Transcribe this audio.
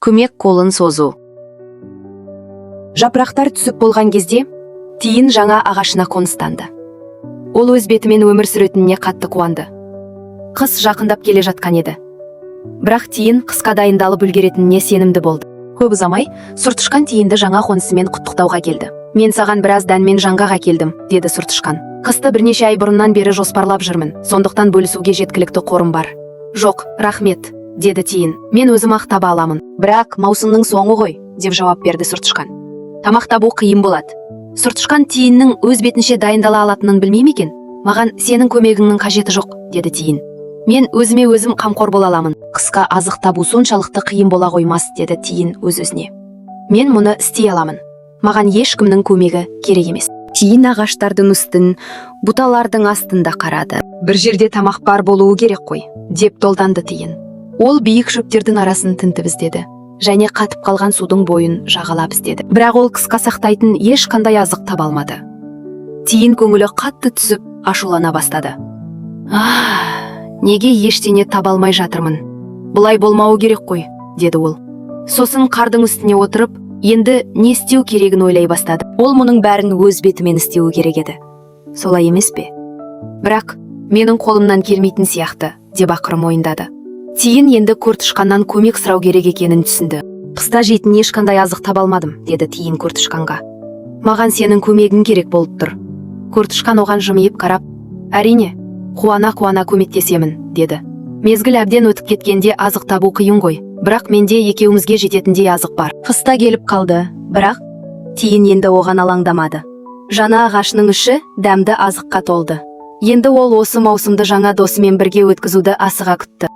Көмек қолын созу. Жапырақтар түсіп болған кезде Тиін жаңа ағашына қоныстанды. Ол өз бетімен өмір сүретініне қатты қуанды. Қыс жақындап келе жатқан еді. Бірақ Тиін қысқа дайындалып үлгеретініне сенімді болды. Көп ұзамай, Сұртышқан Тиінді жаңа қонысымен құттықтауға келді. «Мен саған біраз дән мен жаңғақ әкелдім», – деді Сұртышқан. «Қысты бірнеше ай бұрыннан бері жоспарлап жүрмін, сондықтан бөлісуге жеткілікті қорым бар». «Жоқ, рахмет», – деді Тиін. «Мен өзім ақ таба аламын». «Бірақ маусымның соңы ғой», – деп жауап берді Сұртышқан. «Тамақ табу қиын болады». Сұртышқан Тиіннің өз бетінше дайындала алатынын білмей ме екен? «Маған сенің көмегіңнің қажеті жоқ», – деді Тиін. «Мен өзіме өзім қамқор бола аламын». «Қысқа азық табу соншалықты қиын бола қоймас», – деді Тиін өз-өзіне. «Мен мұны істей аламын. Маған ешкімнің көмегі керек емес». Тиін ағаштардың үстін, бұталардың астында қарады. «Бір жерде тамақ бар болуы керек қой», – деп долданды Тиін. Ол биік шөптердің арасын тінтіп іздеді және қатып қалған судың бойын жағалап іздеді. Бірақ ол қысқа сақтайтын ешқандай азық таба алмады. Тиін көңілі қатты түсіп, ашулана бастады. «Ах, неге ештеңе таба алмай жатырмын? Бұлай болмауы керек қой», – деді ол. Сосын қардың үстіне отырып, енді не істеу керегін ойлай бастады. Ол мұның бәрін өз бетімен істеуі керек еді. Солай емес пе? «Бірақ менің қолымнан келмейтін сияқты», – деп ақыры мойындады. Тиін енді Көртышқаннан көмек сұрау керек екенін түсінді. «Қыста жейтін ешқандай азық таба алмадым», – деді Тиін Көртышқанға. «Маған сенің көмегің керек болып тұр». Көртышқан оған жымиып қарап, «Әрине, қуана-қуана көмектесемін», – деді. «Мезгіл әбден өтіп кеткенде азық табу қиын ғой, бірақ менде екеумізге жететіндей азық бар». Қыста келіп қалды, бірақ Тиін енді оған алаңдамады. Жаңа ағашының іші дәмді азыққа толды. Енді ол осы маусымды жаңа досымен бірге өткізуді асыға күтті.